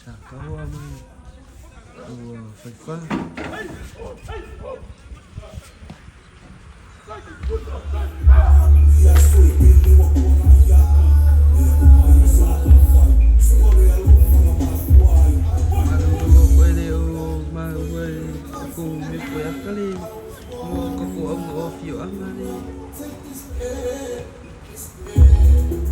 Sakaua mai ua Falefa. Malulu koe le o maua e ko me koe akale mo ka ko au o afioaga le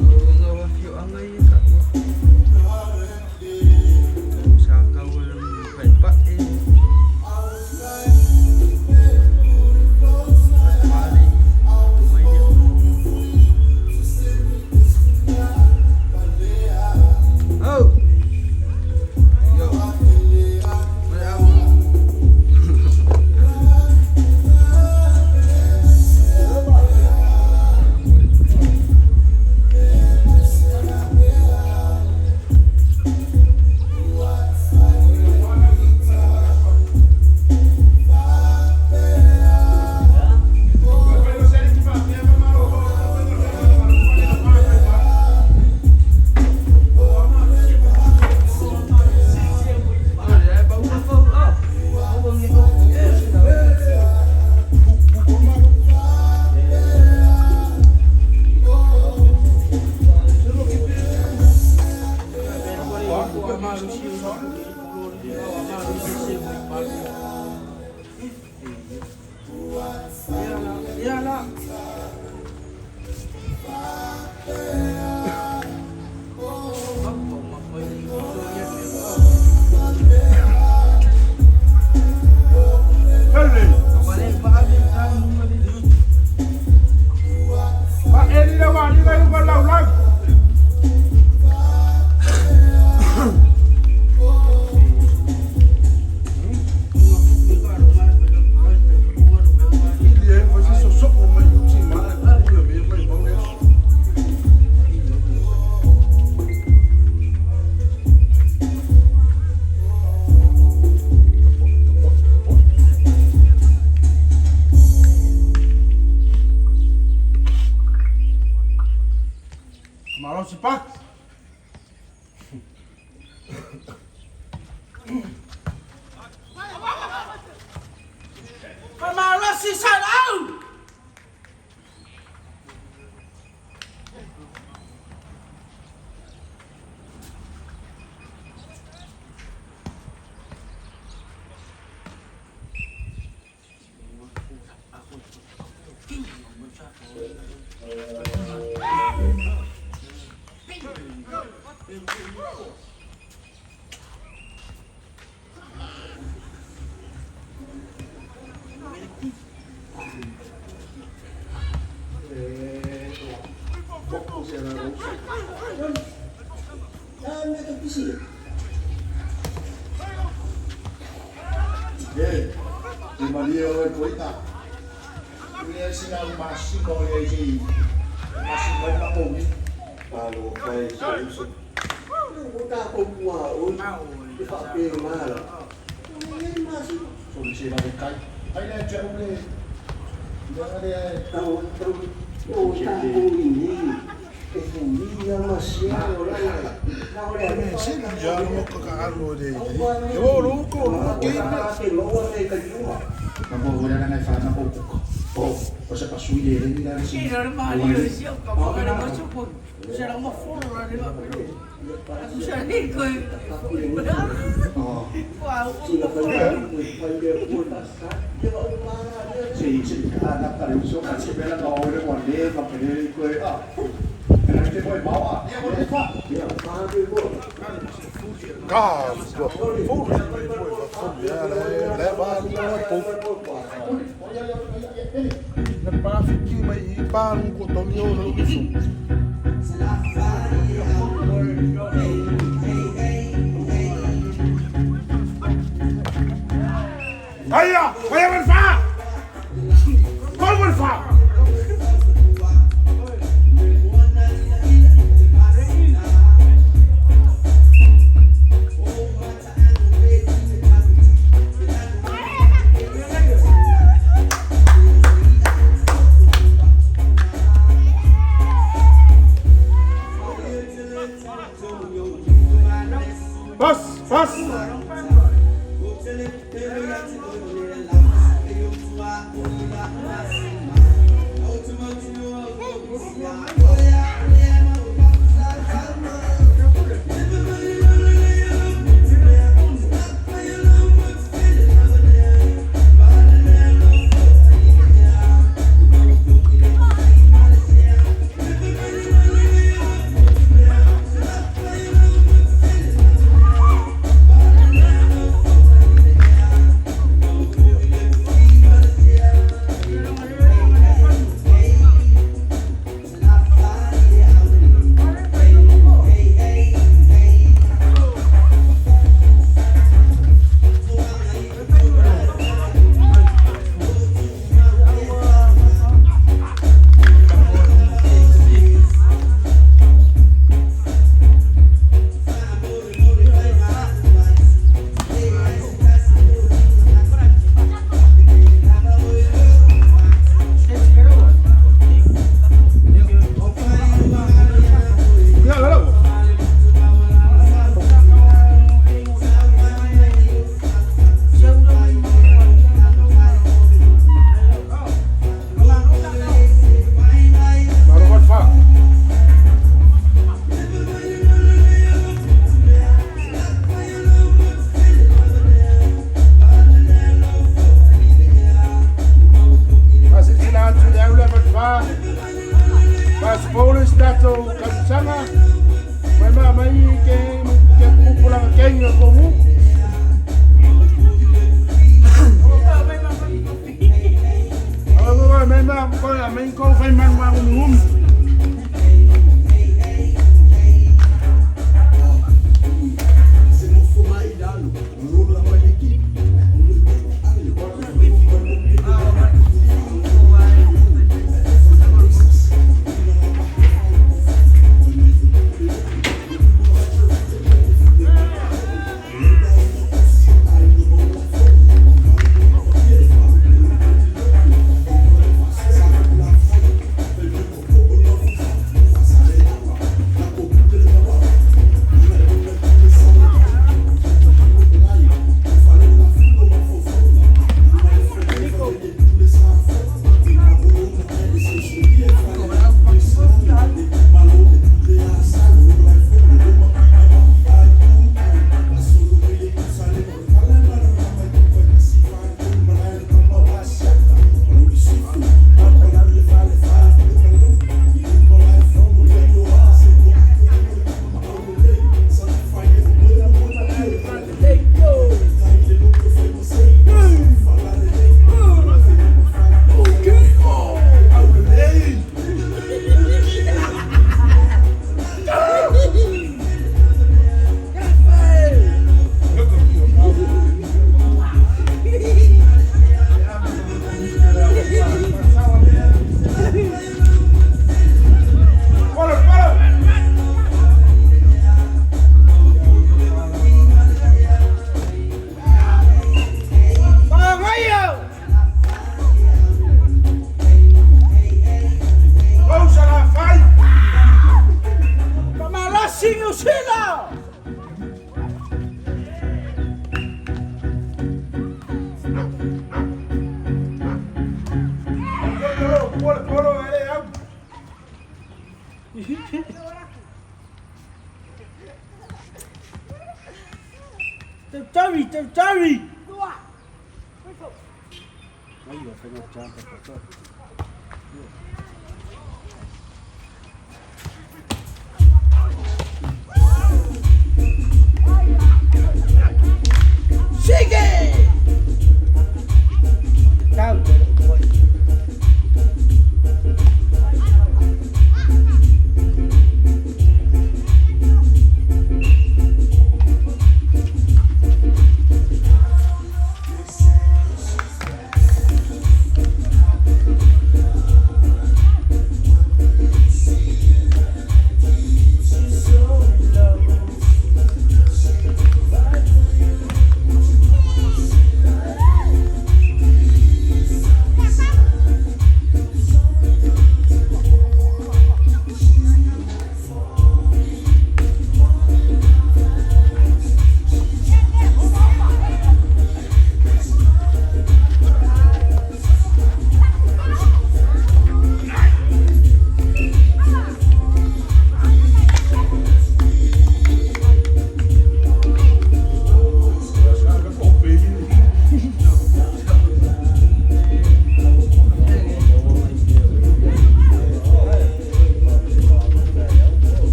o ngau afioaga ia taua. O Sakaua na paepae. Falefa le mai lea. Oh! Yo! Mai au. Malosi pa. Malosi salau! E malie oe koina. Le sina o masino le si. Masino na mo. Malo fai se uso. O ta ko pua o e fa pe mala. So le sina le kai. Ai le ja o le. Ya le Tau tau o ta ko ni. E ni ya ma sia o la. Na o le Se na ja mo ka ka alo de. E o lo ko lo ke. Ke mo o te ka yuma. Na mo ho na na fa na ko ko. O o se pasu ye le ni la si. Oh. Sina fa ni fa le ko ta sa. Ye o mara le. Si si ka na ka le so ka se bela na o le wa le ma pe le ko e a. Na te mo e mawa. Ya mo le fa. Ya fa be ko. Ka fo fo fo ya le le ba lo po. Na pa fi mai i pa lu ko to ni o lo so. Aya, aya fa. Kom fa. Bas. matou tausaga mai ma mai ke ke kupulaga kei o kogu. Awa mai ma ko mai ko fai man ma umi. Tautari, tautari. Sige! Tau,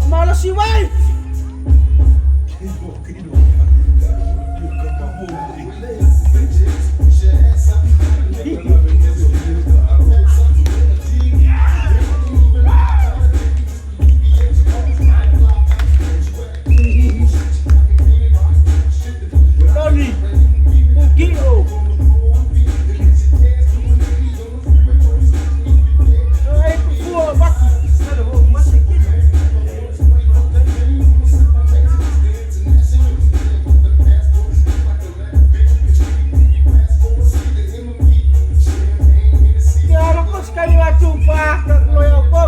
Malosi white. Tony. Pukio. Ay, pua, baki. Kaya ko sekali waktu pak, tak keluar apa.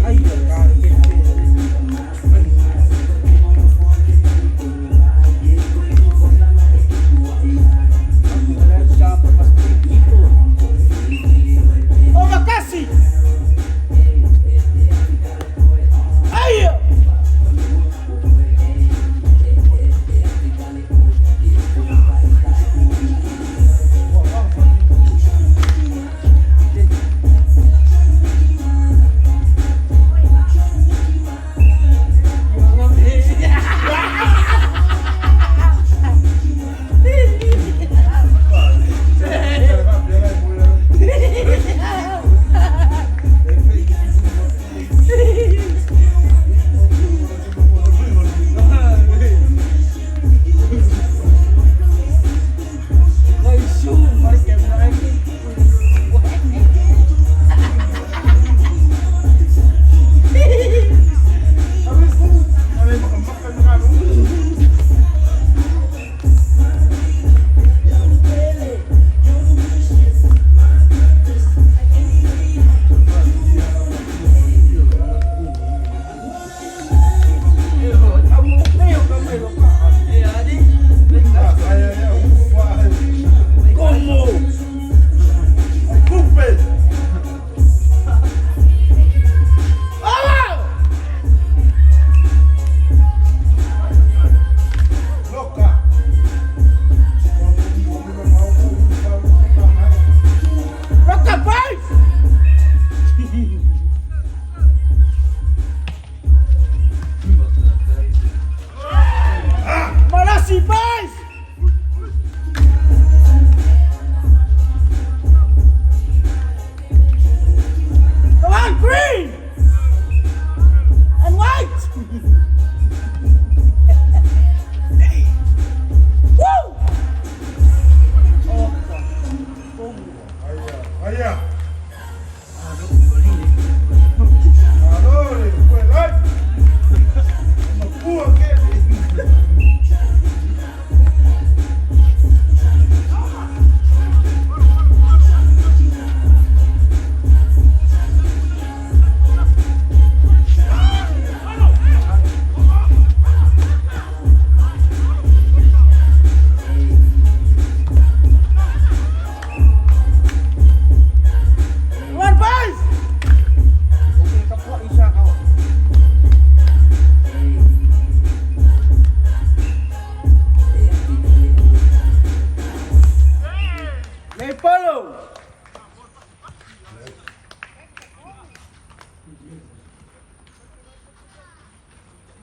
Ay, Oh, makasih. Ayo. Como? Olá! Roca Boys! Malasi Boys! Come on, green! And white! Woo! Allá. Adore, fue live. No pudo que. Come on, boys! Lay follow!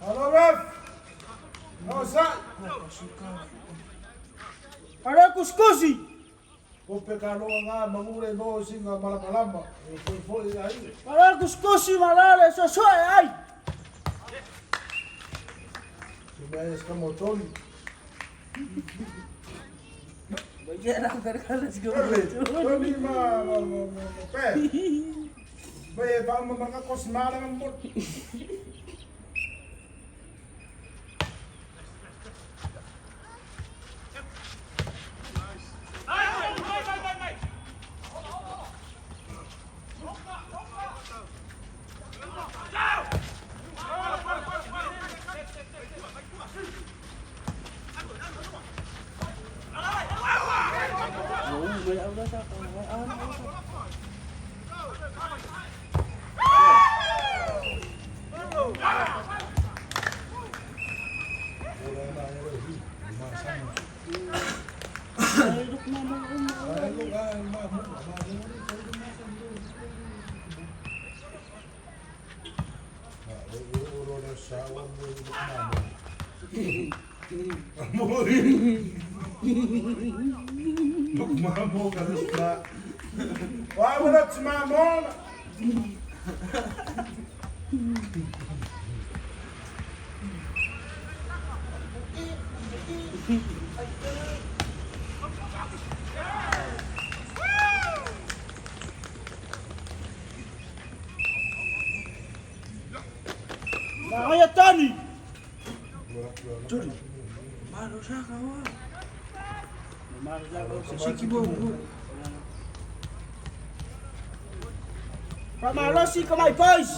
Hello, ref. No, sir. Para kuskusi! Kope ka loa ngā mangure no singa malamalama. E foi foi ai. Para kuskusi malale sosoe ai! Se me es como Tony. Let's go. Tony ma ma ma ma. Manaia Tani! Faamalosi ka mai boys!